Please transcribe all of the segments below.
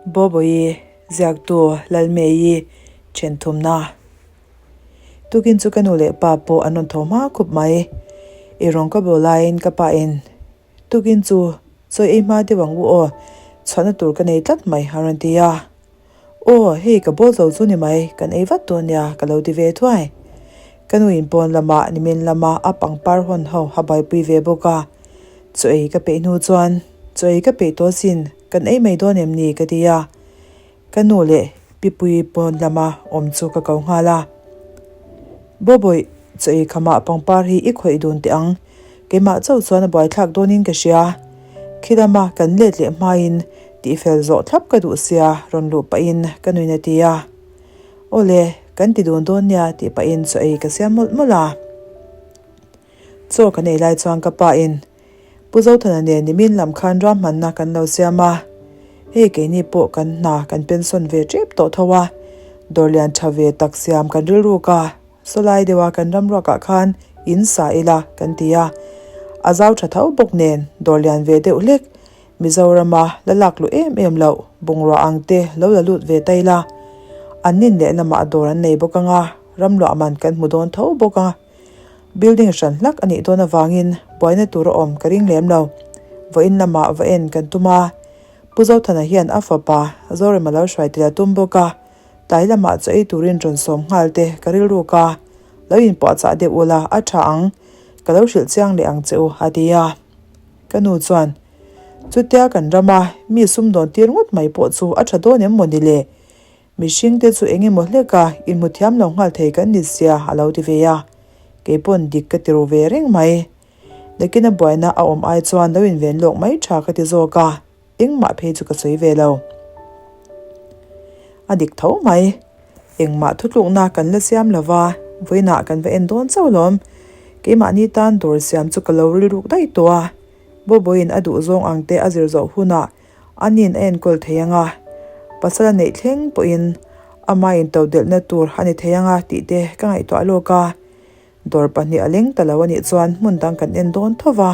Boboyi ziaktu Lalmei-i then thumna. Tukin chu ka nu leh pa pawh an rawn tho hma khup mai. I rawn ka bo laiin ka pa in tukin chu chawi ei hma deuh ang u aw, chhuahna tur ka nei tlat mai a rawn ti a. Aw, hei ka bawl zo chu ni mai, kan ei vat dawn nia ka lo ti ve thuai. Ka nu in pawn lamah nimin lama a pangpar hawn ho a buaipui ve bawk a, chaw ei ka peih hnu chuan chaw ei ka peih tawh sin, kan ei mai dawn em ni ka ti a. Ka nu leh Pipui pawn lama awm chu ka ko nghal a. Bawbawih, chaw ei khamah pangpar hi i khawih dun teh ang, keimah chauh chuan a buaithlak dawnin ka hria. Khi lama kan let leh hmain tihfel zawh thlap ka duh sia rawn luh pahin ka nuin a ti a. Awle, kan ti dun dawn nia tih pahin chaw ei ka siam mawlh mawlh a. Chaw kan ei lai chuan ka pa in Pu Zothana nen nimin lam khan ruahmanna kan lo siam a, hei keini pawh kan hna kan pension ve tep tawh tho a, dawr lian tha ve tak siam kan rilruk a, sawlai deuha kan ram ruakah khan in sa ila kan ti a, a zau tha tho bawk nen dawr lian ve deuh hlek Mizorama la lak luh em em loh bungrua ang te lo la lut ve ta ila, an nin lehlamah dawr an nei bawk anga ram luah man kan hmu dawn tho bawk a. Building hran hlak a nih dawn avangin buaina tur a awm ka ring lem lo. Vawiin lamah va en kan tum a, Pu Zothana hian a fapa Zorema lo hruai tel a tum bawk a, tlai lamah chaw ei turin rawn sawm nghal te ka rilruk a, lo inpuahchah deuh ula a tha ang, ka lo hrilh chiang leh ang che u a ti a. Ka nu chuan, Chutia kan rama mi sumdawn tir ngawt mai pawh chu a tha dawn em maw ni le? Mihring te chu eng emaw hlek a, inhmu thiam lo nghal thei kan ni sia a lo ti ve a. Kei pawn dik ka ti ru ve reng mai. Nakina buaina a awm ai chuan lo inven lawk mai tha ka ti zawk a, engmah phei chu ka sawi ve lo. A dik tho mai. Engmah thutlukna kan la siam lo va, vawiinah kan va en dawn chauh lawm. Keimahni tan dawr siam chu ka lo rilruk daih tawh a, Boboiin a duh zawng ang te a zir zawh hunah Ani'n a enkawl thei ang a, pasal a neih thleng pawhin ama intodelhna tur a ni thei ang a tih te ka ngaihtuah lawk a. Dawr pahnih a leng ta lo a nih chuan hmun dang kan en dawn tho va.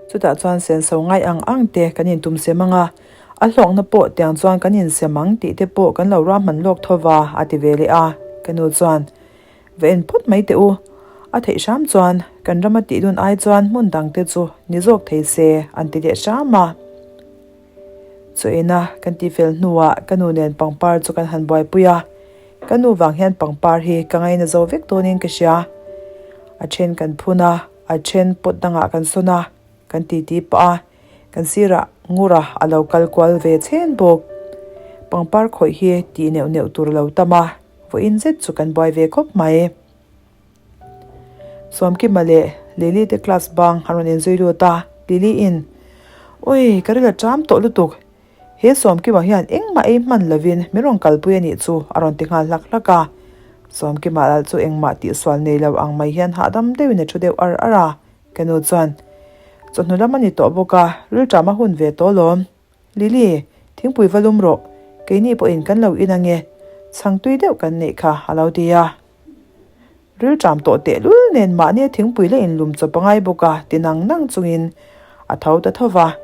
Chutah chuan senso ngai ang ang te kan intum sem ang a, a hlawkna pawh tiang chuan kan insem ang tih te pawh kan lo ruahman lawk tho va a ti ve leh a, ka nu chuan Va en phawt mai teh u. A theih hram chuan kan rama tih dun ai chuan hmun dang te chu ni zawk thei se an ti leh hram a. Chaw ina kan tih fel hnuah ka nu nen pangpar chu kan han buaipui a, ka nu vang hian pangpar hi ka ngaina zo vek dawnin ka hria. A then kan phun a, a then pot dangah kan sawn a, kan titi pah a, kan sirah ngura a lo kal kual ve chhen bawk. Pangpar khawih hi tih neuh neuh tur a lo tam a. Vawiin zet chu kan buai ve khawp mai. Sawmkima leh Lily te class bang an rawn inzui lut a, Lily in, Ui, ka ril a ṭam tawh lutuk. He Sawmkima hian engmah ei hman lovin min rawn kalpui a nih chu a rawn ti nghal hlak hlak a. Sawmkima lal chu engmah tihsual nei lo ang mai hian hahdam deuhin a ṭhu deuh ar ar a. Ka nu chuan, Chawhnu lam a ni tawh bawk a, rilṭam a hun ve tawh alawm. Lily, thingpui va lum rawh, keini pawhin kan lo in ange, chhang tui deuh kan neih kha a lo ti a. Rilṭam tawh tehlul nen mahni a thingpui la inlum chawp a ngai bawk a ti nang nang chungin a tho ta tho va,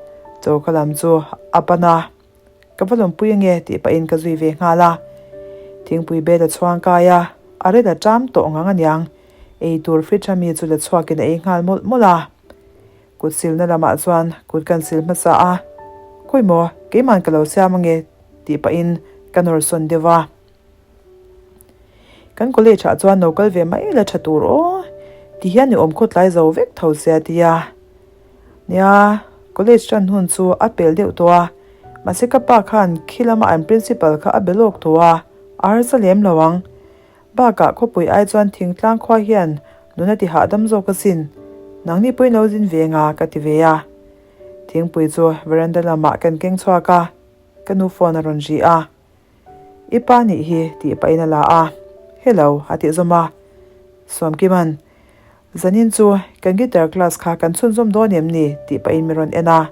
choka lam chu a pan a, Ka va lawmpui ange tih pahin ka zui ve nghal a. Thingpui bel a chhuang kai a, a rel a ṭam tawh ngang aniang, ei tur fridge ami chu la chhuakin a ei nghal mawlh mawlh a. Kut silna lamah chuan kut kan sil hmasa a, Khawi maw, keiman ka lo siam ange tih pahin ka nawr sawn deuh a. Kan college ah chuan lo kal ve mai la tha tur aw, ti hian i awm khawt lai zo vek tho sia tia. Nia, college tan hun chu a pel deuh tawh a, mahse ka pa khan khi lama an principal kha a be lawk tawh a, a harsa lem lo ang. Bakah khawpui ai chuan thingtlang khua hian nuna ti hahdam zawk asin. Nangni pawhin lo zin ve nga ka ti ve a. Thingpui chu veranda lamah kan keng chhuak a, ka nu phone a rawn ri a. I pa nih hi tih pahin a la a, Hello a tih zawm a. Sawmkiman, Zanin chu kan guitar class kha kan chhunzawm dawn em ni tih pahin min rawn en a.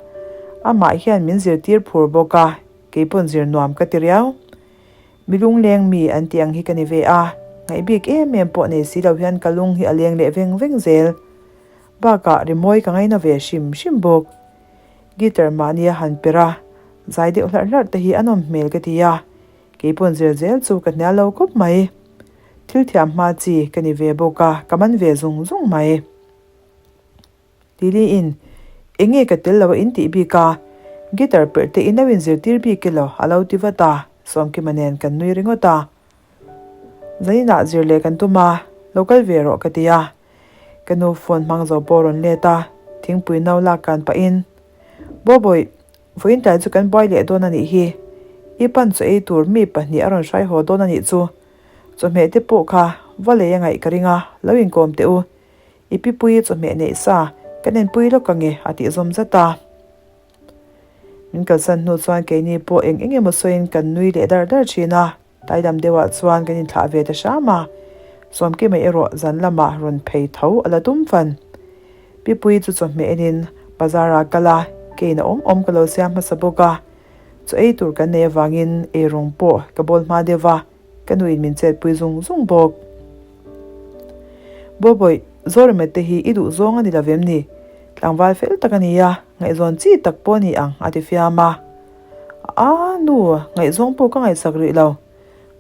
Amah hian min zirtir phur bawk a, keipawn zir nuam ka ti riau. Mi lungleng mi an tih ang hi ka ni ve a, ngaih bik em em pawh nei si lo hian ka lung hi a leng leh veng veng zel. Bakah rimawi ka ngaina ve hrim hrim bawk. Guitar mahni a han per a, Zai deuh hlarh hlarh te hi a nawm hmel ka ti a, keipawn zir zel chu ka hnial lo khawp mai. Thil thiam hma chi ka ni ve bawk a, ka man ve zung zung mai. Lily in, Eng nge ka tel lo a in tih bik a, guitar perh te in lo in zirtir bik elaw a lo ti vat a, Sawmkima nen kan nui ringawt a. Zaninah zir leh kan tum a, lo kal ve rawh ka ti a. Ka nu phone hmang zo pawh rawn let a, thingpui no lak kan pahin, Bawbawih, vawiin tlai chu kan buai leh dawn a nih hi. I pan chaw ei tur mi pahnih a rawn hrai haw dawn a nih chu. Chawhmeh te pawh kha va lei a ngaih ka ring a, lo inkawm teh u. I pipui chawhmeh neih sa kan enpui lawk ange a tih zawm zat a. Min kalsan hnu chuan keini pawh eng eng emaw sawiin kan nui leh dar dar thin a, taidam deuhah chuan kan inthlah ve ta hram a. Sawmkima erawh zan lamah rawn phei tho a la tum fan. Pipui chu chawhmeh enin bazar ah kal a, kein a awm awm ka lo siam hmasa bawk a. Chaw ei tur kan nei avangin eirawng pawh ka bawl hma deuh a. Ka nuin min chetpui zung zung bawk. Bawbawih, Zoremate te hi i duh zawng a ni lo vem ni? Tlangval fel tak a ni a, ngaihzawn chi tak pawh a ni ang, a ti fiam a. A, nu, ngaihzawng pawh ka ngaihsak rih lo.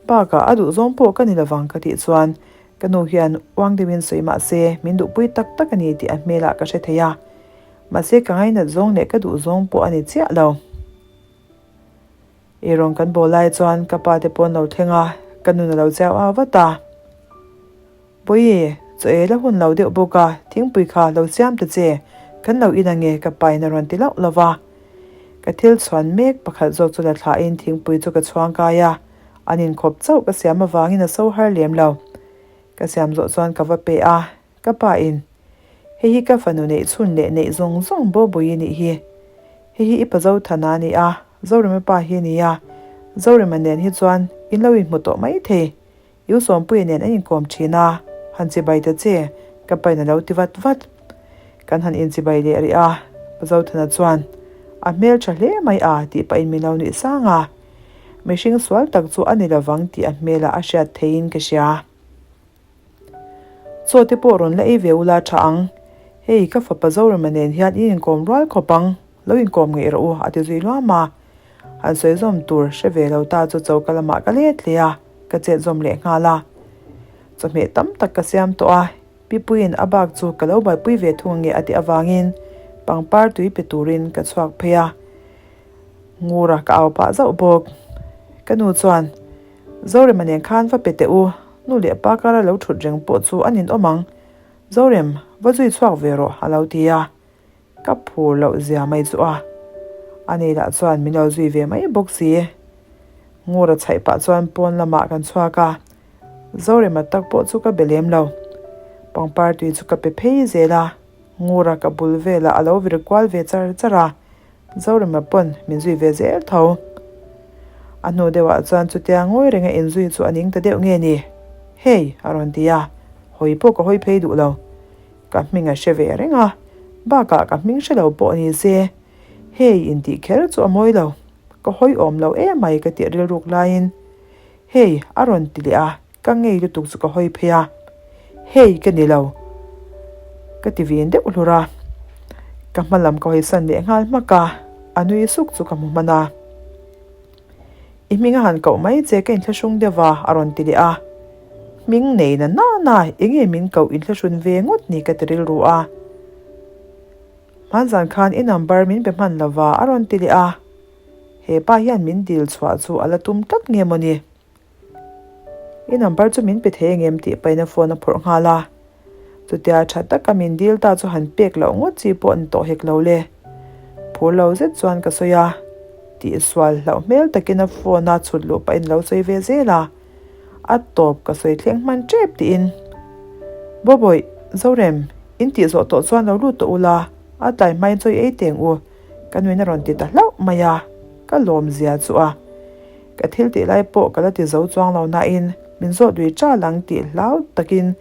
Bakah a duh zawng pawh ka ni lovang ka tih chuan ka nu hian uang deuhin sawi mah se min duhpui tak tak a ni tih a hmelah ka hre thei a. Mahse ka ngainat zawng leh ka duh zawng pawh a ni chiah lo. Eirawng kan bawl lai chuan ka pa te pawn lo thleng a, ka nun a lo chiau au vat a. Bawihi, chaw ei la hun lo deuh bawk a, thingpui kha lo siam ta che, kan lo in ange ka pa in a rawn ti lauh lo va. Ka thil chhuan mek pakhat zawk chu la thlahin thingpui chu ka chhuang kai a, an inkhawp chauh ka siam avangin a so har lem lo. Ka siam zawh chuan ka va pe a, Ka pa in, Hei hi ka fanu neih chhun leh neih zawng zawng Bawbui i nih hi. Hei hi i pa Zothana a ni a, Zorema pa hi a ni a. Zorema nen hi chuan in lo inhmu tawh mai thei. I u Sawmpuia nen an inkawm thin a, han chibai ta che, ka pain a lo ti vat vat. Kan han inchibai leh rih a, Pa Zothana chuan, A hmel tha hle mai a tih pahin min lo nuih sang a. Mihring sual tak chu a ni lovang tih a hmelah a hriat theiin ka hria. Chaw te pawh rawn la ei ve ula tha ang. Hei, ka fapa Zorema nen hian in inkawm rual khawp ang, lo inkawm ngei rawh u, a ti zui luam a. Han sawi zawm tur hre ve lo ta chu choka lamah ka let leh a, ka chet zawm leh nghal a. Chawhmeh tam tak ka siam tawh a, Pipuiin a bak chu ka lo buaipui ve thung ange a tih avangin pangpar tui pe turin ka chhuak phei a. Ngura ka au pah zauh bawk. Ka nu chuan, Zorema nen khan va pe teh u, nu leh pa kara lo thut reng pawh chu a ninawm ang. Zorem, va zui chhuak ve rawh, a lo ti a. Ka phur loh zia mai chu a. A nei lah chuan min lo zui ve mai bawk si. Ngura chhaih pah chuan pawn lamah kan chhuak a. Zorema tak pawh chu ka be lem lo. Pangpar tui chu ka pe phei zel a. Ngura ka bul velah a lo vir kual ve char char a. Zorema pawn min zui ve zel tho. A hnu deuhah chuan chutia ngawi renga inzui chu a ning ta deuh nge ni? Hey! a rawn ti a, hawi pawh ka hawi phei duh lo. Ka hming a hre ve reng a, bakah ka hming hre lo pawh ni se, Hey intih kher chu a mawi lo. Ka hawi awm lo emai ka tih rilruk laiin, Hey! a rawn ti leh a. Ka ngei lutuk chu ka hawi phei a, Hey ka ni lo, ka ti vin deuh hlur a. Ka hma lam ka hawi san leh nghal hmak a, a nui suk chu ka hmu hman a. I hming a han koh mai che ka inthlahrung deuh a, a rawn ti leh a. Hming nei na na na, enge min koh inthlahrun ve ngawt ni ka ti rilru a. Hmanzan khan i number min pe hman lo va, a rawn ti leh a. He pa hian min dil chhuah chu a la tum tlat nge mawni? I number chu min pe thei engem tih pahin a phone a phawrh nghal a. Chutia tha taka min dil ta chu han pek loh ngawt chi pawh a ni tawh hek lo le. Phur lo zet chuan ka sawi a, tih sual hlauh hmel takin a phone a chhut luh pahin lo sawi ve zel a. A tawp ka sawi thleng hman tep tiin, Bawbawih, Zorem, in tih zawh tawh chuan lo lut tawh ula, a tlai hmain chawi ei teng u, ka nuin a rawn ti ta hlauh mai a, ka lawm zia chu a. Ka thil tih lai pawh ka la ti zo chuang lo nain min zawh dui ṭal ang tih hlau takin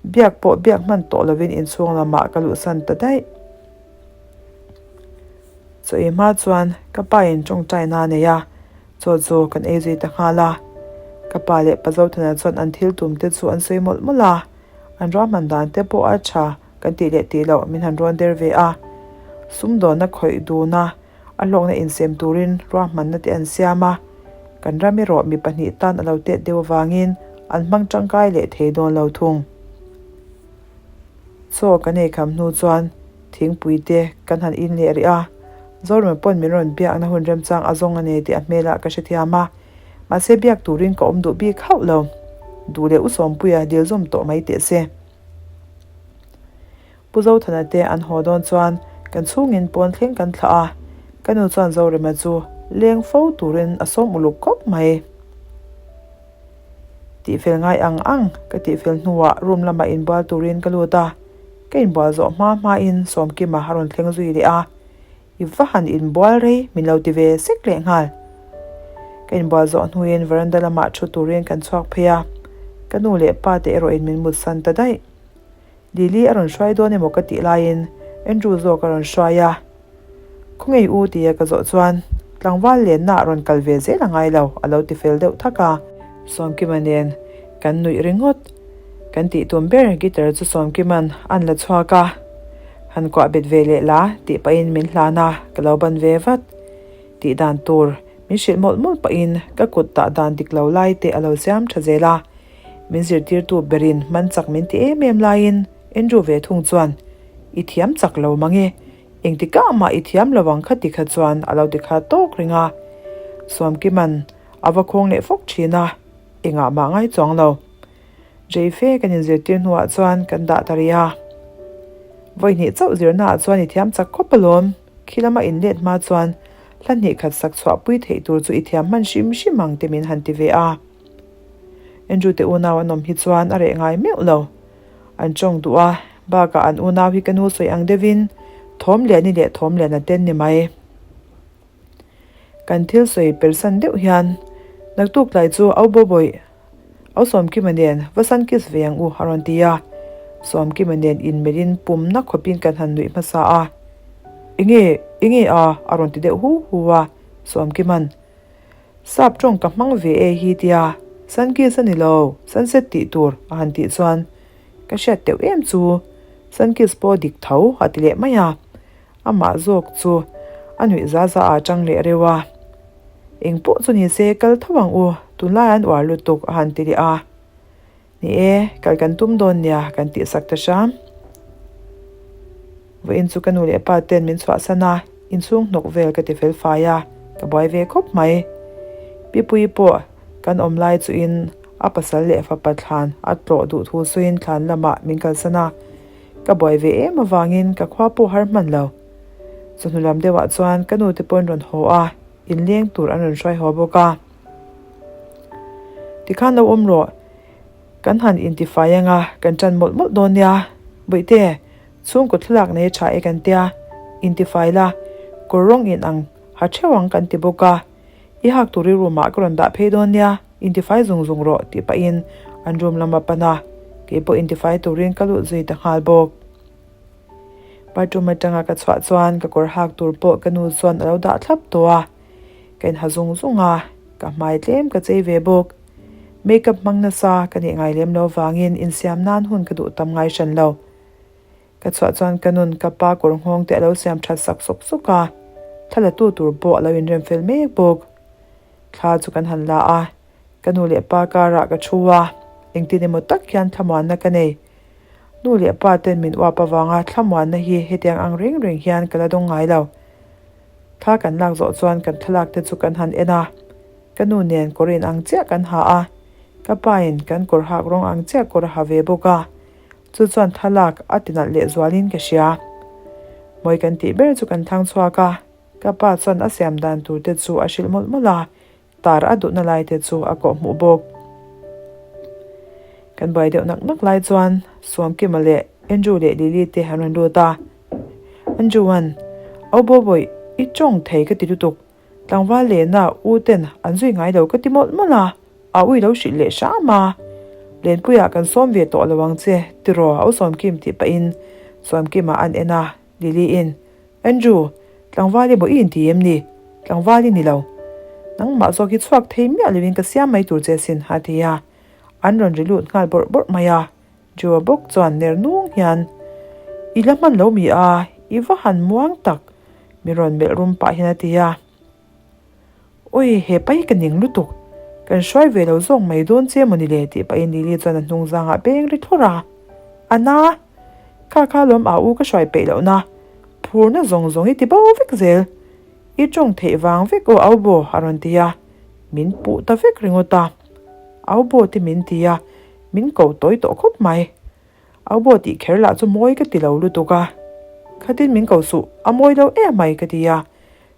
biak pawh biak hman tawh lovin inchhung lamah ka luhsan ta daih. Chaw ei hma chuan ka pa in tawngtaina a nei a, chaw chu kan ei zui ta nghal a. Ka pa leh pa Zothana chuan an thil tum te chu an sawi mawlh mawlh a, an ruahman dan te pawh a ṭha kan tih leh tih loh min han rawn der ve a. Sumdawnna khawih dun a. A hlawkna insem turin ruahmanna te an siam a, kan ram erawh mi pahnih tan a lo tet deuh avangin an hmang tangkai leh thei dawn lo thung. Chaw kan ei kham hnu chuan thingpui te kan han in leh rih a, Zorema pawn min rawn biakna hun remchang a zawng a nei tih a hmelah ka hrethiam a, mahse biak turin ka awm duh bik hauh lo. Duh leh U Sawmpuia dil zawm tawh mai teh se. Pu Zothana te an haw dawn chuan kan chhungin pawn thleng kan thlah a, ka nu chuan Zorema chu leng fo turin a sawm uluk khawp mai. Tihfel ngai ang ang ka tihfel hnuah room lamah inbual turin ka lut a, ka inbual zawh hma hmain Sawmkima a rawn thleng zui leh a, I va han inbual rei min lo ti ve sek leh nghal. Ka inbual zawh hnuin veranda lamah thu turin kan chhuak phei a, ka nu leh pa te erawhin min mutsan ta daih. Lily a rawn hruai dawn emaw ka tih laiin Andrew zawk a rawn hruai a. Khawnge i u tia ka zawh chuan tlangval lenna ah rawn kal ve zel a ngai lo a lo ti fel deuh thak a. Sawmkima nen kan nuih ringawt. Kan tih tum ber guitar chu Sawmkima'n a'n la chhuak a. Han kuah bet ve leh la tih pahin min hlan a, ka lo ban ve vat. Tih dan tur min hrilh mawlh mawlh pahin ka kut tah dan dik lo lai te a lo siam tha zel a. Min zirtirtu berin man chak min ti em em laiin Andrew ve thung chuan, I thiam chak lo mang e, engtikah mah i thiam lo ang kha ti kha chuan a lo ti kha tawk reng a. Sawmkima'n a va khawng leh fawk thin a, engah mah ngai chuang lo. Jei fe kan inzirtir hnuah chuan kan dah ta rih a. Vawihnih chauh zirnaah chuan i thiam chak khawp alawm, khi lama inlet hma chuan hla hnih khat sak chhuahpui theih tur chu i thiam hman hrim hrim ang te min han ti ve a. Andrew te unau an awm hi chuan a reh ngai meuh lo. An tawng duh a, bakah an unau hi ka nu sawi ang deuhin thawm liani leh thawm lian a ten ni mai. Kan thil sawi persan deuh hian naktuk tlai chu au bawbawih au Sawmkima nen va san kiss ve ang u a rawn ti a. Sawmkima nen inmelhin pumna khawpin kan han nuih hmasa a. Enge, enge a? a rawn ti deuh hu hu a Sawmkima'n. Sap tawng ka hmang ve e hi tia Sunkiss a ni lo, Sunset tih tur a han tih chuan ka hriat teuh em chu Sunkiss pawh dik tho a ti leh mai a, amah zawk chu a nuih za za ah tang leh reuh a. Eng pawh chu ni se kal tho ang u, tunlai an uar lutuk a han ti leh a. Ni e, kal kan tum dawn nia kan tih sak ta hram. Vawiin chu ka nu leh pa ten min chhuahsan a, inchhung hnawk vel ka ti fel fai a, ka buai ve khawp mai. Pipuii pawh kan awm lai chuin a pasal leh fapa thlan a tlawh duh thu suiin thlan lamah min kalsan a, ka buai ve em avangin ka khua pawh har hman lo. Chawhnu lam deuhah chuan ka nu te pawhin rawn haw a, inleng tur an rawn hruai haw bawk a. Tikhan lo awm rawh, kan han intifai anga kan ṭan mawlh mawlh dawn nia. Bawihte, chhungkaw thlalak nei a ṭha e kan tia, intifai la, kawr rawng in ang ha ṭheuh ang kan ti bawk a. I hak tur i room ah ka rawn dah phei dawn nia, intifai zung zung rawh tih pahin an room lam a pan a, keipawh intifai turin ka lut zui ta nghal bawk. Bathroom aṭanga ka chhuah chuan ka kawr hak tur pawh ka nu chuan a lo dah thlap tawh a. Ka inha zung zung a, ka hmai tlem ka chei ve bawk. Makeup hmang nasa ka nih ngai lem lo vangin insiam nan hun ka duh tam ngai hran lo. Ka chhuah chuan ka nun ka pa kawr nghawng te a lo siam that sak sawk sawk a, thla la tu tur pawh a lo inrem fel mek bawk. Thla chu kan han la a, ka nu leh pa karah ka thu a, engtin emaw tak hian thlamuanna ka nei. Nu leh pa ten min uap avanga thlamuanna hi hetiang ang reng reng hian ka la dawng ngai lo. Thla kan lak zawh chuan kan thlalak te chu kan han en a, ka nu nen kawr in ang chiah kan ha a, ka pa in kan kawr hak rawng ang chiah kawr a ha ve bawk a, chu chuan thlalak a ti nalh leh zual in ka hria. Mawi kan tih ber chu kan thlang chhuak a, ka pa chuan a siam dan tur te chu a hrilh mawlh mawlh a, Tar a duhna lai te chu a kawh hmuh bawk. Kan buai deuh nak nak lai chuan Sawmkima leh Andrew leh Lily te an rawn lut a. Andrew-a'n, Au Bawbawih, i tawng thei ka ti lutuk. Tlangval lehna u ten an zui ngai lo ka ti mawlh mawlh a, a ui lo hrilh leh hram a. Lenpuiah kan sawm ve tawh lo ang che, tiraw Au Sawmkim tih pahin Sawmkima a'n en a, Lily-in, Andrew, tlangval emaw i inti em ni? Tlangval i ni lo. Nangmah zawk hi chhuak thei miah loin ka siam mai tur che sin, a ti a. An rawn ri lut nghal bawrh bawrh mai a. Joe bawk chuan ner nung hian, I la hman lo mi a, i va han muang tak. Min rawn melh rum pah hian a ti a. Ui, he pa hi ka ning lutuk. Kan hruai ve lo zawk mai dawn che mawni le tih pahin Lily chuan a hnung zangah beng ri thlawr a. A na! Kha kha lawm a u ka hruai peih lohna. Phurna zawng zawng i ti bo vek zel. I tawng theih vang vek aw au baw a rawn ti a. Min puh ta vek ringawt a. Au baw te min ti a, min ko tawi tawh khawp mai. Au baw tih kher lah chu mawi ka ti lo lutuk a. Khatin min ko suh, a mawi lo em mai ka ti a.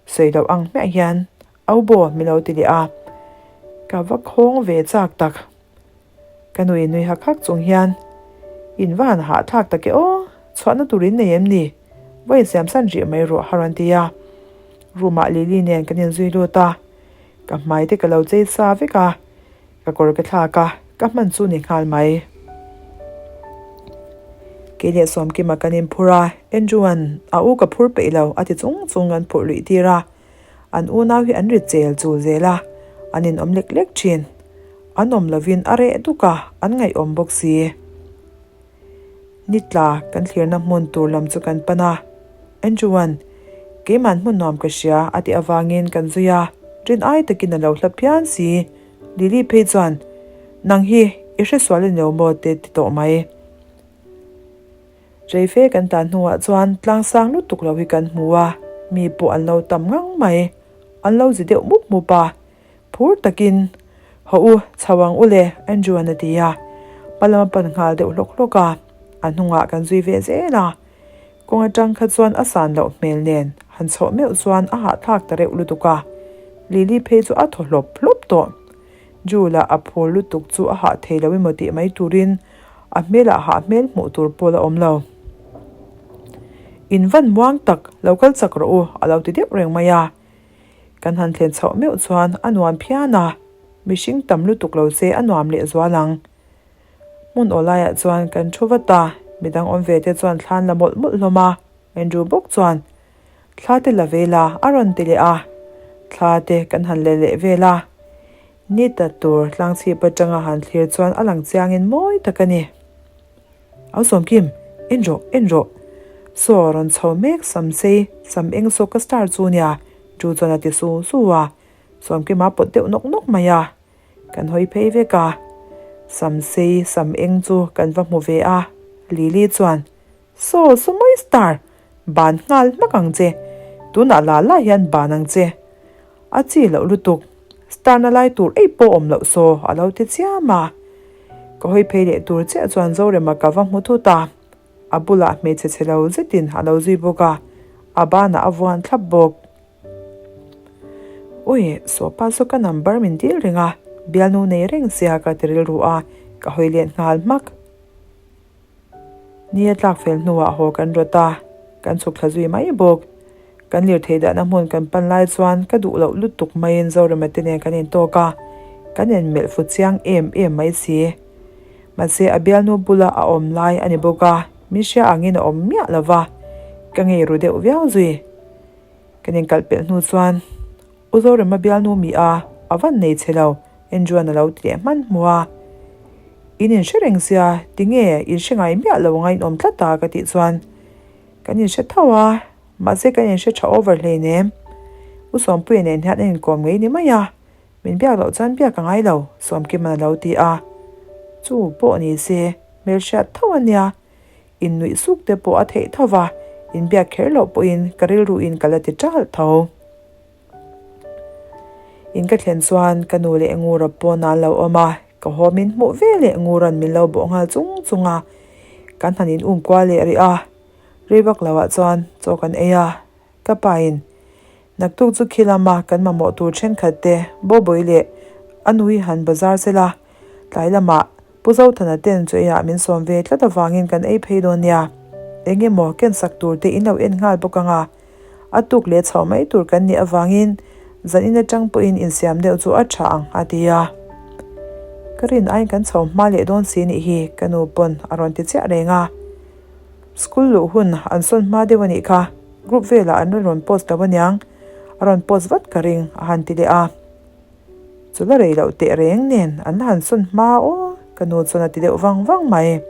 Sawi loh ang hmiah hian Au baw min lo ti leh a. Ka va khawng ve chak tak. Ka nui nui hak hak chung hian, In va han hahthlak tak e aw, chhuahna tur in nei em ni? Va insiam san rih mai rawh a rawn ti a. Room ah Lily nen kan inzui lut a, ka hmai te ka lo chei sa vek a, ka kawr ka thlak a, ka hman chu ni nghal mai. Kei leh Sawmkima kan inphur a, Andrew-a'n a u ka phur peih lo a ti chung chung kan phurh luih tir a. An unau hi an ri chel chul zel a, an inawm lek lek thin. An awm lovin a reh duk a, an ngaihawm bawk si. Ni tla kan thlirna hmun tur lam chu kan pan a, Andrew-a'n, Keima'n hmun nuam ka hria a tih avangin kan zui a, rin ai takin a lo hla phian si. Lily phei chuan, Nang hi i hresual a ni lo maw te ti tawh mai. Reife kan tan hnuah chuan tlang sang lutuk lo hi kan hmu a, mi pawh an lo tam ngang mai. An lo zi deuh mup mup a, phur takin, Haw u, chho ang u le, Andrew-a'n a ti a. Hma lam a pan nghal deuh hlawk hlawk a, a hnungah kan zui ve zel a. Kawng atang kha chuan a san loh hmel nen han chhoh meuh chuan a hahthlak ta reuh lutuk a, Lily phei chu a thaw hlawp hlawp tawh. Jula a phur lutuk chu a hah thei lo emaw tih mai turin a hmelah hah hmel hmuh tur pawh la awm lo. In van muang tak, lo kal chak rawh u, a lo ti deuh reng mai a. Kan han thlen chhoh meuh chuan a nuam phian a, mihring tam lutuk lo se a nuam leh zual ang. Hmun aw laiah chuan kan thu vat a, midang awm ve te chuan thlan la mawlh mawlh hlawm a, Andrew bawk chuan Thla te la ve la a rawn ti leh a, thla te kan han le leh vel a. Ni ta tur tlangchhip atanga han thlir chuan a lang chiangin mawi tak a ni. Au Sawmkim, en rawh, en rawh. Saw rawn chho mek sam sei, sam eng saw ka star chu nia, chu chuan a ti su su a. Sawmkima pawt deuh nawk nawk mai a. Kan hawi phei vek a. Sam sei, sam eng chu kan va hmu ve a, Lily chuan, Saw, saw mawi star, ban nghal hmak ang che. Tunah la la hian ban ang che. A chi loh lutuk, star na lai tur ei pawh awm loh saw a lo ti chiam a. Ka hawi phei leh tur chiah chuan Zorema ka va hmu thut a, a bulah hmeichhe chhe lo zetin a lo zui bawk a, a banah a vuan thlap bawk. Ui, sawpa saw ka number min dil reng a, bialnu nei reng sia ka ti rilru a, ka hawi let nghal hmak. Ni a tlak fel hnuah haw kan rawt a, kan chhuk thla zui mai bawk. Kan lirthei dahna hmun kan pan lai chuan ka duh loh lutuk maiin Zorema te nen kan intawk a, kan inmelh fu chiang em em mai si. Mahse a bialnu bula a awm lai a ni bawk a, min hria angin a awm miah lo va, ka ngei ru deuh viau zui. Kan inkalh pelh hnu chuan U Zorema bialnu mi a, a van nei che lo, Andrew-a'n a lo ti leh hmanhmawh a. In inhre reng sia, tinge in hre ngai miah lo anga in awm tlat a ka tih chuan kan inhre tho a, mahse kan inhre tha over hleinem. U Sawmpuia nen hian an inkawm ngei ni mai a, min biak loh chuan biak a ngai lo, Sawmkima'n a lo ti a. Chu pawh ni se, hmelhriat tho a nia, innuih suk te pawh a theih tho va, inbiak kher loh pawhin ka rilruin ka la ti ṭalh tho. In ka thlen chuan ka nu leh Ngura pawn an lo awm a, ka haw min hmuh ve leh Ngura'n min lo bawh nghal chung chung a, kan han in um kual leh rih a, rei vak lo ah chuan chaw kan ei a, ka pa in naktuk chu khi lama kan mamawh tur thenkhat te Bawbawi leh a nui han bazar sela tlai lamah Pu Zothana ten chu eiah min sawm ve tlat avangin kan ei phei dawn nia. Eng emaw ken sak tur te in lo en nghal bawk ang a. A tuk leh chhoh mai tur kan nih avangin zan in atang pawhin insiam deuh chu a tha ang a ti a. Ka rin aiin kan chho hma leh dawn si nih hi ka nu pawn a rawn ti chiah reng a. School luh hun an sawn hma deuh a nih kha. Group velah an rawn post lo aniang. A rawn post vat ka ring a han ti leh a. Chu la rei loh teh reng nen an la han sawn hma aw ka nu chuan a ti deuh vang vang mai.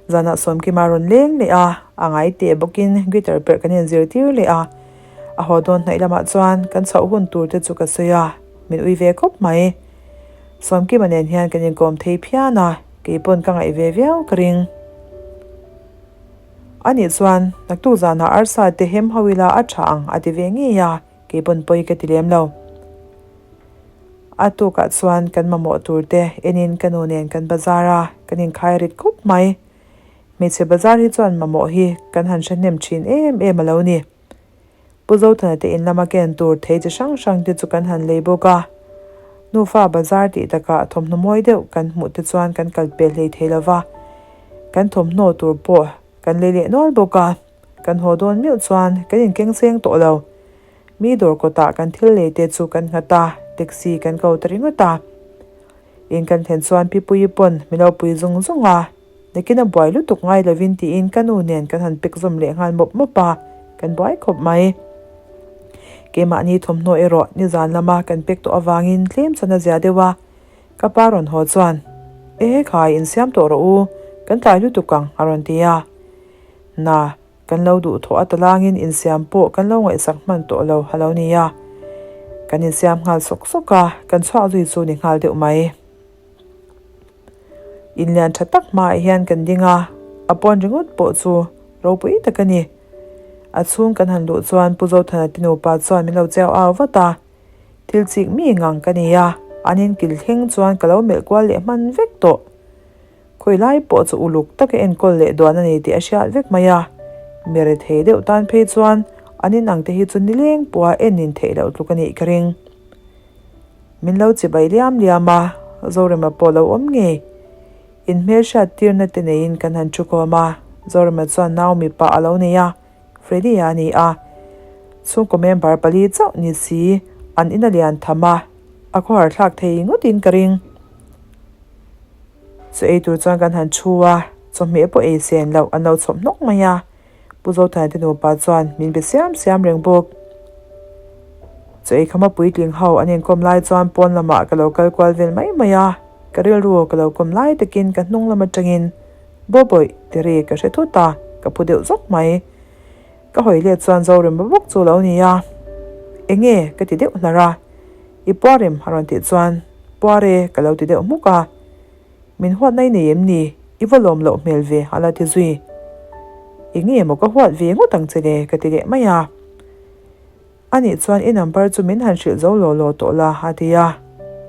Zanah Sawmkima rawn leng leh a, a ngai teh bawkin guitar perh kan inzirtir leh a. A haw dawn hnaih lamah chuan kan chhoh hun tur te chu ka sawi a, min ui ve khawp mai. Sawmkima nen hian kan inkawm thei phian a, kei pawn ka ngaih ve viau ka ring. Anih chuan naktuk zanah arsa te hem ho ila a tha ang a ti ve ngei a, kei pawn pawi ka ti lem lo. A tukah chuan kan mamawh tur te enin ka nu nen kan bazar a, kan inkhai rit khawp mai. Hmeichhe bazar hi chuan mamawh hi kan han hre hnem thin em em a lo ni. Pu Zothana te in lama ken tur thei chi hrang hrang te chu kan han lei bawk a. Nufa bazar tih takah thawmhnaw mawi deuh kan hmuh te chuan kan kal pel hlei thei lo va, kan thawmhnaw tur pawh kan lei leh nual bawk a. Kan haw dawn meuh chuan kan inkeng cheng tawh lo. Mi dawr kawtah kan thil lei te chu kan nghat a, taxi kan ko ta ringawt a. In kan thlen chuan Pi Puii pawn min lo pui zung zung a, nakin a buai lutuk ngai lovin tiin ka nu nen kan han pek zawm leh nghal mawp mawp a, kan buai khawp mai. Keimahni thawmhnaw erawh nizan lama kan pek tawh avangin tlem chuan a zia deuh a, ka pa rawn haw chuan, Ehe khai, insiam tawh rawh u, kan tlai lutuk ang, a rawn ti a. Na, kan lo duh thawh a talangin insiam pawh kan lo ngaihsak hman tawh lo a lo ni a. Kan insiam nghal sawk sawk a, kan chhuak zui chu ni nghal deuh mai. Inlian tha tak hmaah hian kan ding a, a pawn ringawt pawh chu ropui tak a ni. A chhung kan han luh chuan Pu Zothana te nupa chuan min lo chiau au vat a, thil chik mi ngang ka ni a, an inkil thleng chuan ka lo melh kual leh hman vek tawh. Khawi lai pawh chu uluk taka enkawl leh duan a ni tih a hriat vek mai a, mi rethei deuh tan phei chuan an inang te hi chu nileng pawha en in theih loh tluk a nih ka ring. Min lo chibai liam liam a, Zorema pawh lo awm ngei. In hmelhriat tirna te neiin kan han thu khawm a, Zorema chuan nau mipa a lo nei a, Freddy-a a ni a. Chhungkaw member pali chauh ni si an in a lian tham a, a khawhar thlak thei ngawtin ka ring. Chaw ei tur chuan kan han thu a, chawhmeh pawh ei sen loh an lo chhawp hnawk mai a. Pu Zothana te nupa chuan min be siam siam reng bawk. Chaw ei khama puitling ho an inkawm lai chuan pawn lamah ka lo kal kual vel mai mai a, ka rilru ka lo kawm lai takin ka hnung lam atangin Bawbawih ti ri ka hre thut a, ka phu deuh zawk mai. Ka hawi let chuan Zorema bawk chu lo ni a, Enge? ka ti deuh hlar a. I puarem a rawn tih chuan Puare ka lo ti deuh hmuk a. Min huat nai nei em ni? I va lawm loh hmel ve a la ti zui. Enge maw ka huat ve ngawt ang che le ka ti leh mai a. Anih chuan i number chu min han hrilh zo law law tawh la a ti a.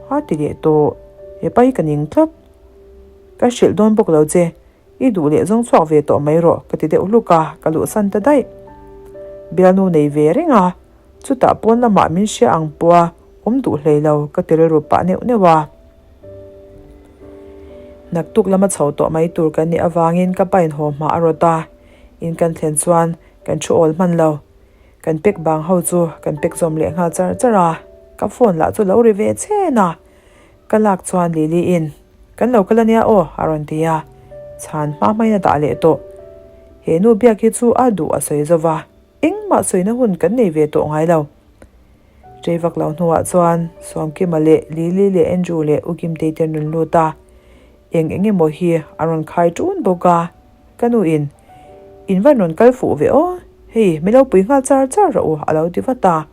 A ti leh tawh. Hepa hi ka ning tlat. Ka hrilh dawn bawk lo che. I duh leh zawng chhuak ve tawh mai rawh ka ti deuh hluk a, ka luhsan ta daih. Bialnu nei ve reng a, chutah pawn lamah min hria ang pawha awm duh hlei lo ka ti rilru pah neuh neuh a. Naktuk lama chho tawh mai tur kan nih avangin ka pain haw hma a rawt a, in kan thlen chuan kan thu awl hman lo. Kan pek bang ho chu kan pek zawm leh nghal char char a, ka phone lah chu lo ri ve chhen a. Ka lak chuan Lily in, Kan lo kal ania aw, a rawn ti a. Chhan hma hmain a dah leh tawh. He nu biak hi chu a duh a sawi zo va, engmah sawina hun kan nei ve tawh ngai lo. Rei vak lo hnuah chuan Sawmkima leh Lily leh Andrew leh U Kimtei te an rawn lut a, eng eng emaw hi a rawn khai ṭun bawk a. Ka nu in, In van rawn kal fuh ve aw, hei mi lo pui nghal char char rawh u, a lo ti vat a.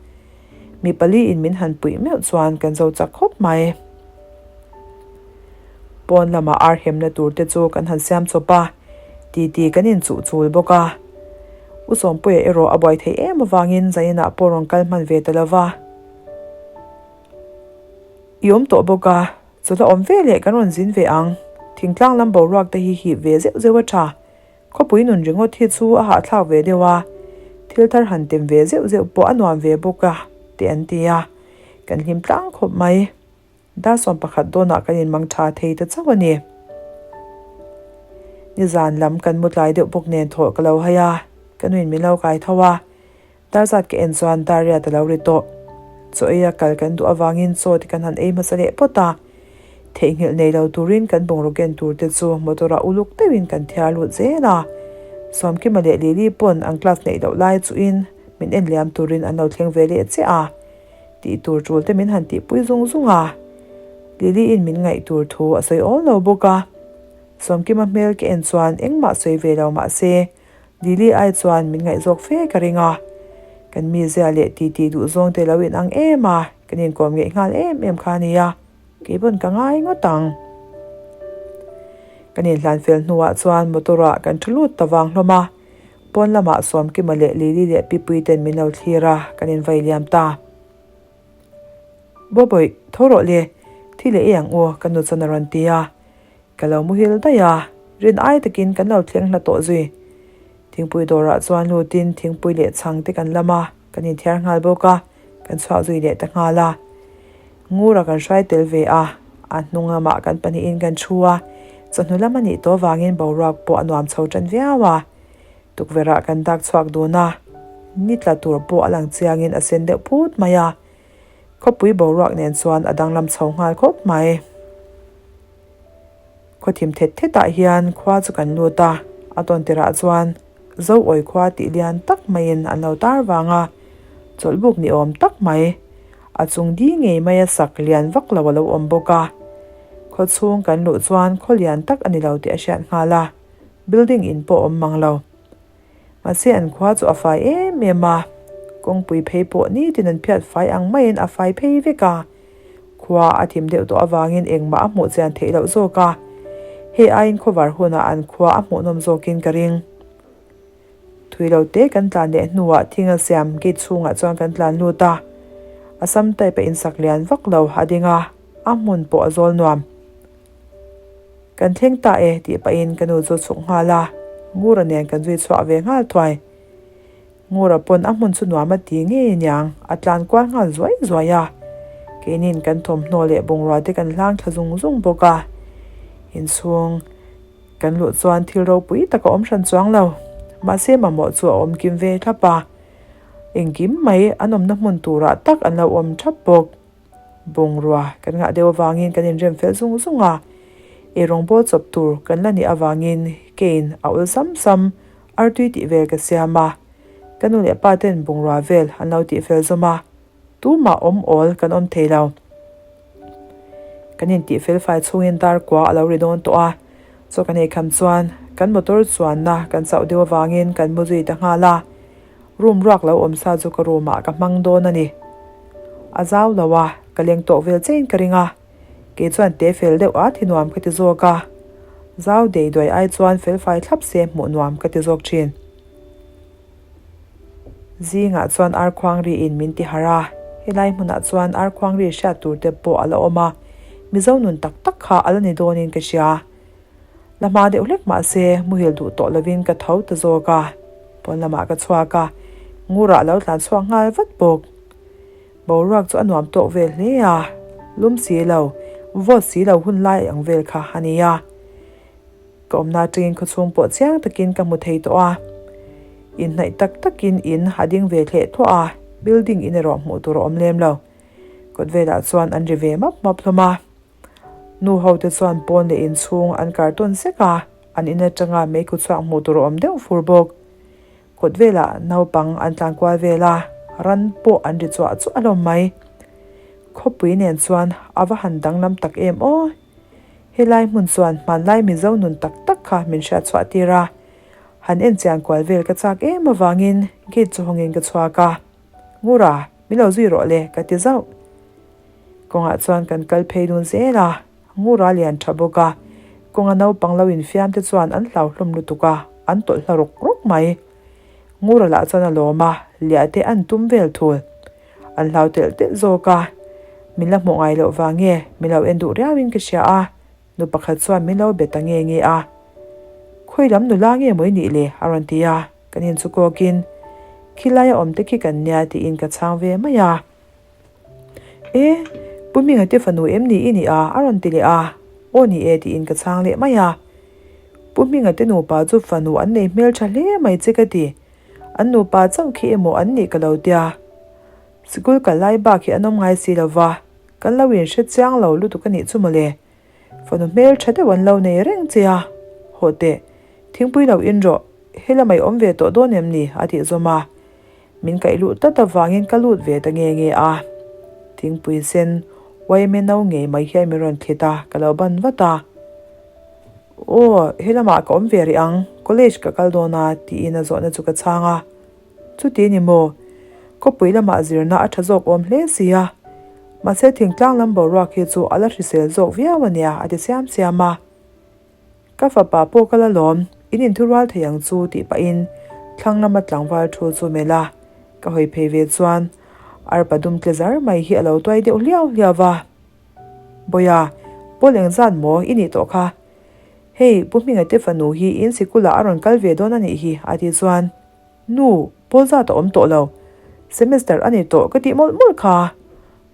Mi pali in min han puih meuh chuan kan zo chak khawp mai. Pawn lamah ar hemna tur te chu kan han siam chawp a, titi kan inchuh chul bawk a. U Sawmpuia erawh a buai theih em avangin Zainah pawh rawn kal hman ve ta lo va. I awm tawh bawk a, chawlh a awm ve leh kan rawn zin ve ang. Thingtlang lam boruak te hi hip ve zeuh zeuh a tha. Khawpui nun ringawt hi chu a hahthlak ve deuh a, thil thar han tem ve zeuh zeuh pawh a nuam ve bawk a, tih an ti a. Kan hlim tlang khawp mai. Dar 11 dawnah kan inmang tha thei ta chauh a ni. Nizan lam kan mu tlai deuh bawk nen thawh ka lo hai a, ka nuin min lo kai tho a. Dar zat ka en chuan dar riat a lo ri tawh. Chaw eia kal kan duh avangin chaw te kan han ei hmasa leh phawt a. Theihnghilh nei lo turin kan bungraw ken tur te chu motor ah uluk deuhin kan thiar lut zel a. Sawmkima leh Lily pawn an class neih loh lai chuhin min en liam turin an lo thleng ve leh chiah a. Tih tur tul te min han tihpui zung zung a. Lily in min ngaih tur thu a sawi awl lo bawk a. Sawmkima hmel ka en chuan engmah sawi ve lo mah se, Lily ai chuan min ngaihzawk fe ka ring a. Kan mizia leh titi duhzawng te lo inang em a, kan inkawm ngeih nghal em em kha a nia. Kei pawn ka ngai ngawt ang. Kan inhlan fel hnuah chuan motor ah kan thu lut ta vang hlawm a. Pawn lamah Sawmkima leh Lily leh Pipui ten min lo thlir a, kan invai liam ta. Bawbawih, tho rawh le, thi leh ei ang u, ka nu chuan a rawn ti a. Ka lo muhil daih a, rin ai takin kan lo thleng hla tawh zui. Thingpui dawrah chuan lutin thingpui leh chhang te kan lam a, kan inthiar nghal bawk a, kan chhuak zui leh ta nghal a. Ngura kan hruai tel ve a, a hnung lamah kan pahnihin kan thu a, chawhnu lam a nih tawh vangin boruak pawh a nuam chho tan viau a. Tukverhah kan dak chhuak dun a, ni tla tur pawh a lang chiangin a sen deuh phut mai a, khawpui boruak nen chuan a danglam chho nghal khawp mai. Khawthim thet thetah hian khua chu kan lut a, a tawn tirah chuan Zoawi khua tih lian tak maiin an lo tar vang a, chawlhbuk ni awm tak mai, a chung di ngei maia sak lian vak lo a lo awm bawk a. Khaw chhung kan luh chuan khaw lian tak a ni lo tih a hriat nghal a, building in pawh a awm mang lo. Mahse an khua chu a fai em em a, kawngpui phei pawh nitin an phiat fai ang maiin a fai phei vek a. Khua a thim deuh tawh avangin engmah a hmuh chian theih loh zawk a, hei aiin khawvar hunah an khua a hmuhnawm zawkin ka ring. Thui lo te kan tlan leh hnuah thinga siam gate chhungah chuan kan tlan lut a, Assam type a insak lian vak lo a ding a, a hmun pawh a zawl nuam. Kan thleng ta e tih pahin ka nu chu chhuk nghal a, Ngura nen kan zui chhuah ve nghal thuai. Ngura pawn a hmun chu nuam a ti ngei aniang, a tlan kual nghal zuai zuai a. Keinin kan thawmhnaw leh bungrua te kan hlang thla zung zung bawk a. Inchhung kan luh chuan thil ropui tak a awm hran chuang lo. Mahse mamawh chu a awm kim ve thlap a. Engkim mai an awmna hmun turah tak an lo awm thap bawk. Bungrua kan ngah deuh avangin kan inrem fel zung zung a, eirawng bawl chawp tur kan la nih avangin kein a awl sam sam artui tih vel ka siam a, ka nu leh pa ten bungrua vel an lo tih fel zawm a, tumah awm awl kan awm thei lo. Kan intih fel fai chhungin dar kua a lo ri dawn tawh a, chaw kan ei kham chuan kan motor chuanna kan chauh deuh avangin kan mu zui ta nghal a. Room ruak lo awm sa chu ka room ah ka hmang dawn a ni. A zau lo a, ka leng tawh vel chein ka ring a. Kei chuan te fel deuh at hi nuam ka ti zawk a. Zau dei duai ai chuan fel fai thlap se hmuh nuam ka ti zawk thin. Zingah chuan arkhuang ri in min ti harh a, helai hmunah chuan arkhuang ri hriat tur te pawh a la awm a, Mizo nun tak tak kha a la ni dawnin ka hria. La hma deuh hlek mah se muhil duh tawh lovin ka tho ta zawk a, pawn lamah ka chhuak a, Ngurah a lo tlan chhuak nghal vat bawk. Boruak chu a nuam tawk vel hle a, lum si lo, vawt si lo hun lai ang vel kha a ni a. Ka awmna atangin khawchhung pawh chiang takin ka hmu thei tawh a, inhnaih tak takin in a ding ve thleh thuah a, building in erawh hmuh tur a awm lem lo. Kawt velah chuan an ri ve map map hlawm a. Nu ho te chuan pawn leh inchhung an kar tawn sek a, an in atanga meikhu chhuak hmuh tur a awm deuh fur bawk. Kawt velah naupang an tlan kual vel a, ran pawh an ri chuah chuah hlawm mai. Khawpui nen chuan a va han danglam tak em aw! Helai hmun chuan hmanlai Mizo nun tak tak kha min hriat chhuah tir a, han en chian kual vel ka chak em avangin gate chu hawngin ka chhuak a, Ngura, min lo zui rawh le ka ti zauh. Kawngah chuan kan kal phei dun zel a, Ngura lian tha bawk a, kawnga naupang lo infiam te chuan an hlau hlawm lutuk a, an tawlh hla rawk rawk mai. Ngura lah chuan a lawm a, liah te an tum vel thul. An hlau telh telh zawk a, min la hmuh ngai loh vang nge min lo en duh riauin ka hria a, nu pakhat chuan min lo be ta nge nge a. Khawi lam nula nge maw i nih le? a rawn ti a, kan inchu kawkin, Khilaia awm te khi kan nia tiin ka chhang ve mai a. E, Pu Hminga te fanu em ni i nih a? a rawn ti leh a. Aw ni e tiin ka chhang leh mai a. Pu Hminga te nupa chu fanu an nei hmel tha hle mai che ka ti. An nupa chauh khi emaw an nih ka lo tia. Sikul kal lai bak hi an awm ngai si lo va, kan lo inhre chiang lo lutuk a nih chu mawle. Fanu hmel tha deuh an lo nei reng che a. Hawh teh, thingpui lo in rawh, helamah i awm ve tawh dawn em ni? a tih zawm a. Min kaih luh tlat avangin ka lut ve ta nge nge a. Thingpui sen yma no ngei mai hian min rawn thlit a, ka lo ban vat a. Aw, helamah ka awm ve rih ang, college ka kal dawn a, tiin a zawhna chu ka chhang a. Chuti ni maw? Khawpui lamah zirna a tha zawk awm hle si a. Mahse thingtlang lam boruak hi chu a la hrisel zawk viau a nia, a ti siam siam a. Ka fapa pawh ka la lawm, in inthurual thei ang chu tih pahin thlang lama tlangval thu chu melh a, ka hawi phei ve chuan arpa dum tle zar mai hi a lo tuai deuh hliau hliau va. Bawiha, Paul engzat maw i nih tawh kha? Hei, Pu Hminga te fanu hi in sikul ah a rawn kal ve dawn a nih hi, a tih chuan, Nu, Paul zat a awm tawh lo. Semester a ni tawh ka tih mawlh mawlh kha.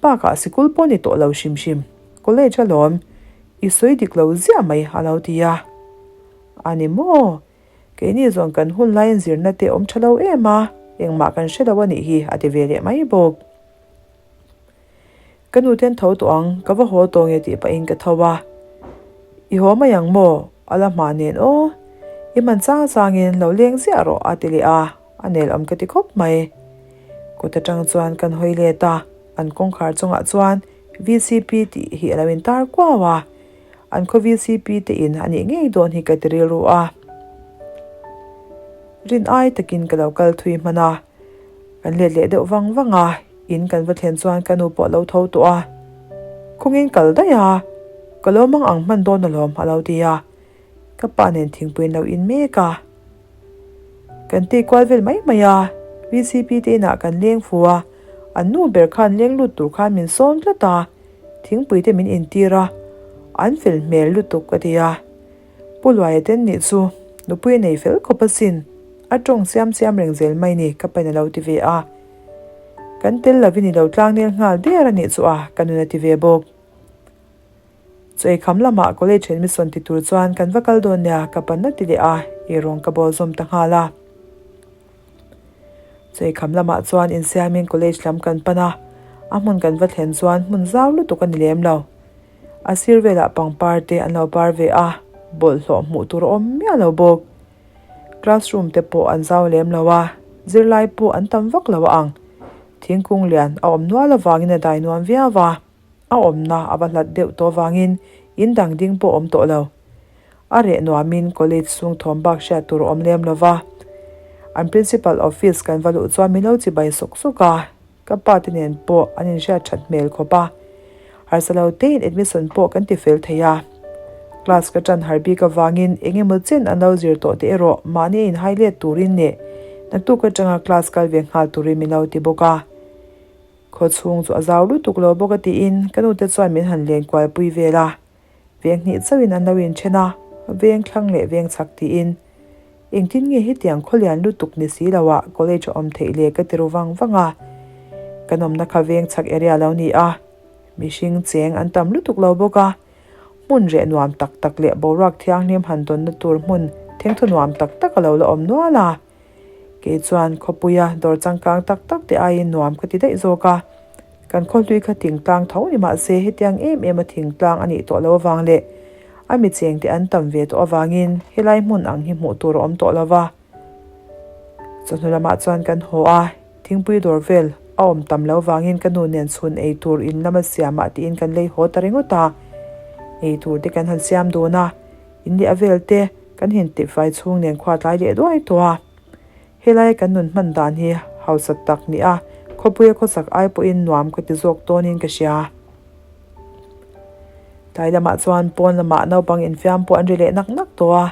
Bakah sikul pawh ni tawh lo hrim hrim. College alawm, i sawi dik lo ziah mai, a lo ti a. A ni maw? Keini zawn kan hun laiin zirna te awm tha lo em a, engmah kan hre lo a nih hi, a ti ve leh mai bawk. Ka nu ten tho tawh ang, ka va haw tawh nge tih pahin ka tho a. I haw mai ang maw? A la hma nen aw. I hman chang changin lo leng ziah rawh a ti leh a, a nel awm ka ti khawp mai. Kut atang chuan kan hawi let a, an kawngkhar chungah chuan VCP tih hi a lo intar kuau a. An khaw VCP te in a nih ngei dawn hi ka ti rilru a. Rin ai takin ka lo kal thui hman a, kan let leh deuh vang vang a. In kan va thlen chuan ka nu pawh a lo tho tawh a, Khawngin kal daih a, ka lo mang ang hman dawn alawm a lo ti a, ka pa nen thingpui an lo in mek a. Kan tei kual vel mai mai a, VCP te inah kan leng fu a, an nu ber khan leng lut tur khan min sawm tlat a, thingpui te min intir a, an fel hmel lutuk ka ti a. Pu Luaia ten nih chu nupui a nei fel khawp asin, a tawng siam siam reng zel mai ni ka pain a lo ti ve a. Kan tel lovin i lo tlangnel nghal der a nih chu a, ka nun a ti ve bawk. Chaw eikham lamah college admission ti tur chuan kan va kal dawn nia ka pan a ti leh a, eirawng ka bawl zawm ta nghal a. Chaw eikham lamah chuan insiamin college lam kan pan a, a hmun kan va thlen chuan hmun zau lutuk a ni lem lo. A sir velah pangpar te an lo par ve a, bawlhhlawh hmuh tur a awm miah lo bawk. Classroom te pawh an zau lem lo a, zirlai pawh an tam vak lo a ang. Thingkung lian a awm nual avangin a dai nuam viau a, a awmna a va hlat deuh tawh avangin in dang ding pawh a awm tawh lo. A reh nuamin college chhung thawm bak hriat tur a awm lem lo va. An principal office kan va luh chuan min lo chibai sawk sawk a. Ka pa te nen pawh an inhriat that hmel khawp a, harsa lo tein admission pawh kan ti fel thei a. Class ka tan har bik avangin eng emaw chen an lo zir tawh te erawh mahni a inhai let turin leh naktuk atanga class kal ve nghal turin min lo ti bawk a. Khaw chhung chu a zau lutuk lo bawk a tiin ka nu te chuan min han len kual pui vel a. Veng hnih chauhin an lo inthen a, veng thlang leh veng chak tiin. Engtin nge hetiang khawlian lutuk ni si lo ah college a awm theih le ka ti ru vang vang a. Kan awmna kha veng chak area lo ni a, mihring cheng an tam lutuk lo bawk a, hmun reh nuam tak tak leh boruak thianghlim han dawnna tur hmun thengthaw nuam tak tak a lo la awm nual a. Kei chuan khawpuia dawr changkang tak tak te aiin nuam ka ti daih zawk a. Kan khawhlui kha thingtlang tho ni mah se hetiang em em a thingtlang a nih tawh lo avang leh a mi chengte an tam ve tawh avangin helai hmun ang hi hmuh tur a awm tawh lo va. Chawhnu lamah chuan kan haw a, thingpui dawr vel a awm tam lo vangin ka nu nen chhun ei tur in lama siamah tiin kan lei haw ta ringawt a. Ei tur te kan han siam dun a, in leh a vel te kan hin tihfai chhung nen khua tlai leh duai tawh a. Helai kan nun hman dan hi hausa tak ni a, khawpuia khawsak ai pawhin nuam ka ti zawk tawnin ka hria. Tlai lamah chuan pawn lamah naupang infiam pawh an ri leh nak nak tawh a,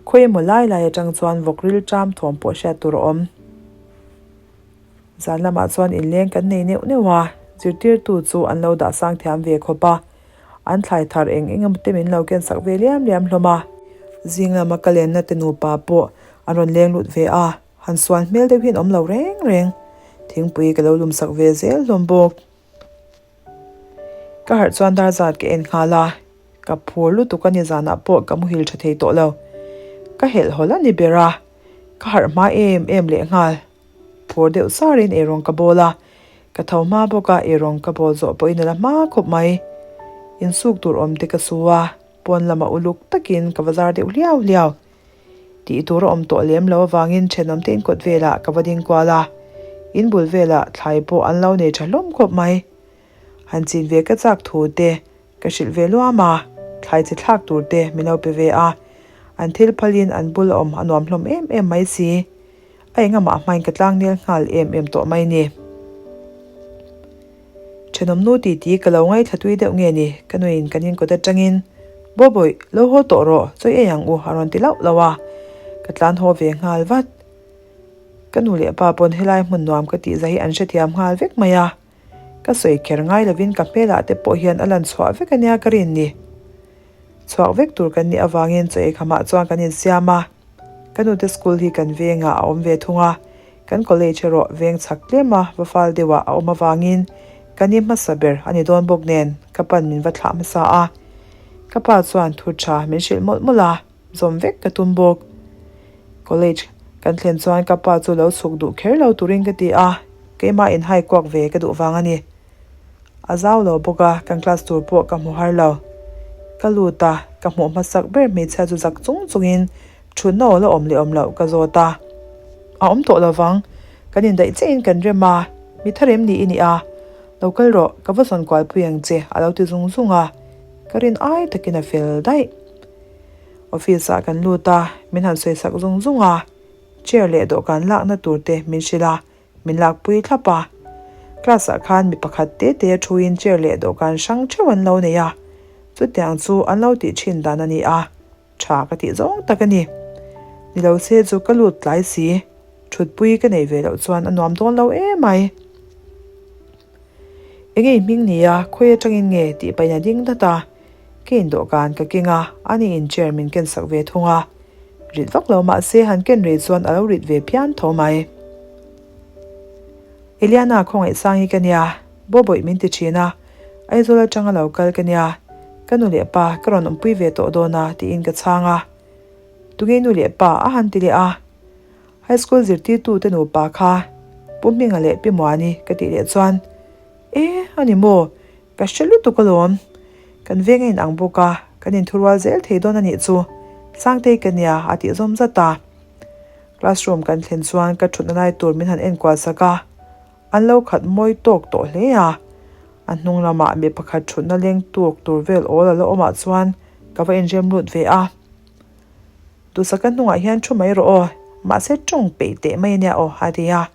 khawi emaw lai lai atang chuan vawk ril ṭam thawm pawh hriat tur a awm. Zan lamah chuan inleng kan nei neuh neuh a, zirtirtu chu an lo dah sang thiam ve khawp a, an thlai thar eng eng emaw te min lo ken sak ve liam liam hlawm a. Zing lama ka lenna te nupa pawh an rawn leng lut ve a, han sual hmel deuh hian awm lo reng reng. Thingpui ka lo lum sak ve zel hlawm bawk. Ka harh chuan dar zat ka en nghal a, ka phur lutuk a ni zanah pawh ka muhil tha thei tawh lo. Ka helh hawlh a ni ber a, ka harh hma em em leh nghal. Phur deuh sarin eirawng ka bawl a, ka tho hma bawk a, eirawng ka bawl zawh pawhin a la hma khawp mai. Insuk tur awm te ka su a, pawn lamah uluk takin ka va zar deuh hliau hliau. Tih tur a awm tawh lem lo avangin thenawm te inkawt velah ka va ding kual a, in bul velah thlai pawh an lo nei tha hlawm khawp mai. Han chin ve ka chak thu te ka hrilh ve luam a, thlai chi thlak tur te min lo pe ve a. An thil phalin an bul a awm a nuam hlawm em em mai si. A engamah hmain ka tlangnel nghal em em tawh mai ni. Thenawm nu titi ka lo ngaithla tui deuh nge ni, ka nuin kan inkawt atangin, Bawbawih, lo haw tawh rawh, chawi ei ang u a rawn ti lauh lauh a, ka tlan haw ve nghal vat. Ka nu leh pa pawn helai hmun nuam ka tih zah hi an hrethiam nghal vek mai a, ka sawi kher ngai lovin ka hmelah te pawh hian a lan chhuah vek ania ka rin ni. Chhuak vek tur kan nih avangin chaw ei khamah chuan kan insiam a, ka nute school hi kan vengah a awm ve thung a, kan college erawh veng chhak tlem a va fal deuhah a awm avangin ka ni hmasa ber a ni dawn bawk nen ka pan min va thlah hmasa a, ka pa chuan thu tha min hrilh mawlh mawlh a, zawm vek ka tum bawk. College kan thlen chuan ka pa chu lo chhuk duh kher lo turin ka ti a, keimah inhai kuak ve ka duh vang a ni. A zau lo bawk a, kan class tur pawh ka hmu har lo. Ka lut a, ka hmuh hmasak ber hmeichhia chu zak chung chungin thutna aw la awm leh awm loh ka zawt a. A awm tawh lovang, kan indaih chiahin kan rem a, mi tharem ni i ni a, lo kal rawh, ka va zawn kualpui ang che a lo ti zung zung a, ka rin ai takin a fel daih. Office ah kan lut a, min han sawisak zung zung a, chair leh dawhkan lakna tur te min hrilh a, Min lakpui thlap a. Class ah khan mi pakhat te te a thuin chair leh dawhkan hrang theuh an lo nei a. Chutiang chu an lo tih thin dan a ni a, tha ka tih zawng tak a ni. Ni lo se chu ka lut tlai si, thutpui ka nei ve loh chuan a nuam dawn lo emai. Enge i hming ni a, khawi atangin nge tih pahin a ding dat a. Ka in dawhkan ka keng a, ani in chair min ken sak ve thung a. Rit vak lo mah se han ken rei chuan a lo rit ve phian tho mai. Eliana khawngaih sang hi ka nia, Bawbawih min ti thin a, Aizawl atanga lo kal ka nia, ka nu leh pa ka rawn awmpui ve tawh dawn a tiin ka chhang a. Tunge nu leh pa a han ti leh a. High school zirtirtu te nupa kha Pu Hminga leh Pi Muani ka tih leh chuan, E, a ni maw? Ka hre lutuk alawm. Kan veng a inang bawk a, kan inthurual zel thei dawn a nih chu. Sangtei ka nia a tih zawm zat a. Classroom kan thlen chuan ka thutna lai tur min han enkual sak a, an lo khat mawi tawk tawh hle a. A hnung lamah mi pakhat thutna leng tuk tur vel awl a la awmah chuan ka va inrem lut ve a. Tusaka hnungah hian thu mai rawh aw, mahse tawng peih teh mai ania aw a ti a.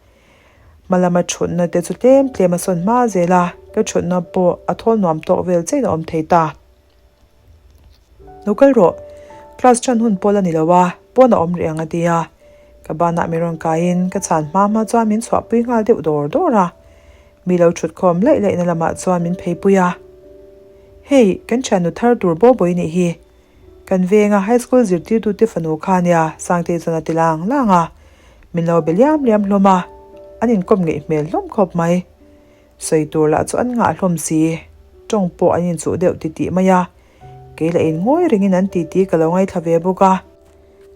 Hma lama thutna te chu tlem tlem a sawn hma zel a, ka thutna pawh a thawl nuam tawk vel chiahin a awm thei ta. Lo kal rawh, class ṭan hun pawl a ni lo a, pawn a awm rih ang a ti a. Ka banah min rawn kaiin ka chhan hma hma chuan min chhuahpui nghal deuh dawr dawr a. Mi lo thut khawm laih laihna lamah chuan min pheipui a. Hei, kan ṭhiannu thar tur Bawbawi nih hi. Kan venga high school zirtirtute fanu kha nia Sangtei chuan a ti lang lang a, min lo be liam liam hlawm a, an inkawm ngeih hmel hlawm khawp mai. Sawi tur lah chu an ngah hlawm si, tawng pawh an inchuh deuh titih mai a, kei lah in ngawi rengin an titi ka lo ngaithla ve bawk a,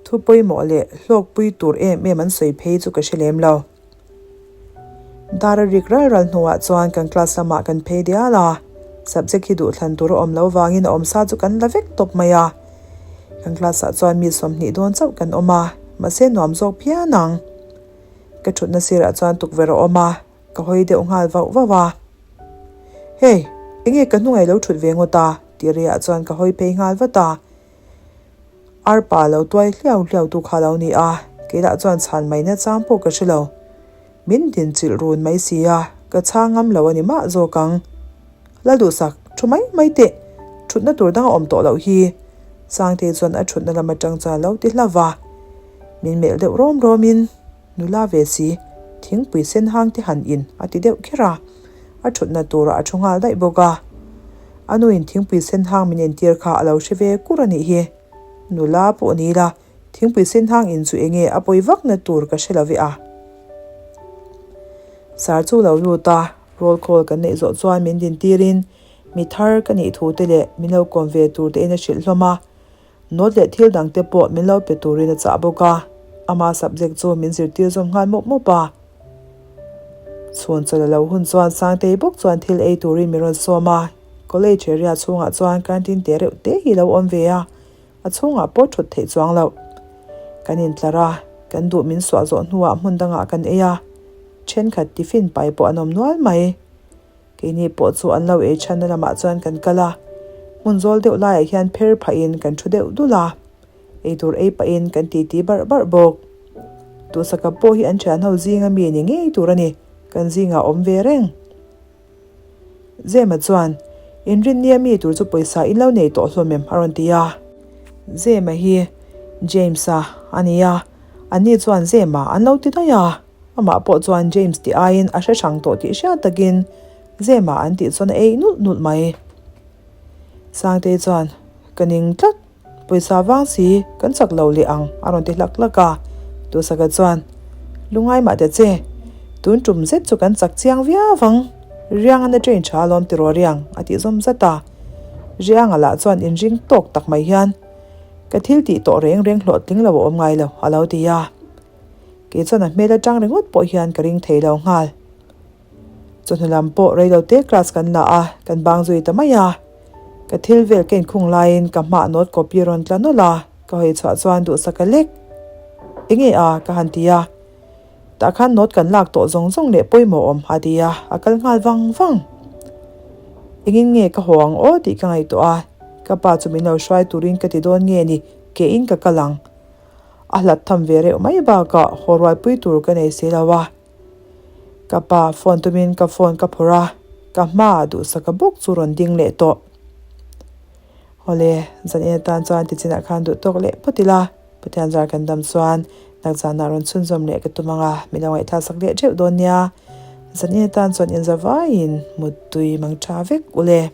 thu pawimawh leh hlawkpui tur em em an sawi phei chu ka hre lem lo. Dar a rik ral ral hnuah chuan kan class lamah kan phei dial a, subject hi duhthlan tur a awm lo vangin a awmsa chu kan la vek tawp mai a. Kan class ah chuan mi 20 dawn chauh kan awm a, mahse nuam zawk phian ang. Ka thutna sirah chuan tukverh a awm a, ka hawi deuh nghal vauh vauh a. Hey, enge ka hnungai lo thut ve ngawt a? tih rehah chuan ka hawi phei nghal vat a. Arpa lo tuai hliau hliau tu kha lo ni a, keilah chuan chhan mai nachang pawh ka hre lo. Min dinchilh run mai si a, ka chhang ngam lo a ni mah zawk ang. Lalduhsak, thu mai mai teh, thutna tur dang a awm tawh loh hi. Sangtei chuan a thutna lam atang chuan a lo ti hlauh va. Min melh deuh rawm rawmin, Nula ve si, thingpui sen hang te han in a ti deuh kher a, a thutna turah a thu nghal daih bawk a. A nuin thingpui sen hang min entir kha a lo hre ve kur a nih hi. Nula pawh ni ila, thingpui sen hang in chu enge a pawi vakna tur ka hre lo ve a. Sar chu lo lut a, roll call kan neih zawh chuan min dintirin mi thar ka nih thu te leh min lo kawm ve tur tein a hrilh hlawm a. Note leh thil dang te pawh min lo pe turin a chah bawk a, ama subject chu min zirtir zawm nghal mawp mawp a. Chhun chawlh a lo hun chuan Sangtei bawk chuan thil ei turin min rawn sawm a, college area chhungah chuan canteen te reuh te hi lo awm ve a, a chhungah pawh thut theih chuang loh. Kan intlar a, kan duh min suah zawh hnuah hmun dangah kan ei a, thenkhat tiffin pai pawh an awm nual mai. Keini pawh chu an lo ei chhanna lamah chuan kan kal a, hmun zawl deuh laiah hian pher phahin kan thu deuh dul a. Eitur ei pahin kan titi barh barh bawk. Duhsaka pawh hi an thian ho zinga mi ni ngei tur a ni, kan zingah awm ve reng. Zema chuan, Inrinnia mi tur chu pawisa in lo nei tawh hlawm em? a rawn ti a. Zema hi James-a a ni a, anni chuan Zema an lo ti daih a. Amah pawh chuan James tih aiin a hre hrang tawh tih hriat takin Zema an tih chuan a ei nulh nulh mai. Sangtei chuan, Ka ning tlat. Pawisa vang si kan chak lo leh ang a rawn ti hlak hlak a. Tusaka chuan, Lungai mah ta che, tun tum zet chu kan chak chiang viau ang, Rianga na train tha alawm tiraw Riang a tih zawm zat a. Rianga lah chuan inring tawk tak mai hian, Ka thil tih tawh reng reng hlawhtling lo a awm ngai lo a lo ti a. Kei chuan a hmel atang ringawt pawh hian ka ring thei lo nghal. Chawhnu lam pawh reilote class kan la a, kan bang zui ta mai a. Ka thil vel ka inkhung laiin ka hmah note copy rawn tla nawlh a, ka hawi chhuah chuan duhsak a lek. Enge a? ka han ti a. Tah khan note kan lak tawh zawng zawng leh pawimawh awm a ti a, a kal nghal vang vang. Engin nge ka haw ang aw tih ka ngaihtuah a, ka pa chu min lo hruai turin ka ti dawn nge ni, kein ka kal ang. A hlat tham ve reuh mai bakah haw rualpui tur ka nei si lo a. Ka pa phone tumin ka phone ka phawrh a, ka hmaah duhsaka bawk chu rawn ding leh tawh. Awle, zan en atan chuan tichinah khan duh tawk leh phawt ila, Pathian zar kan dam chuan nakzanah rawn chhunzawm leh ka tum ang a, min lo ngaihthlak sak leh theuh dawn nia. Zan en atan chuan inza vaiin muttui mang tha vek ule.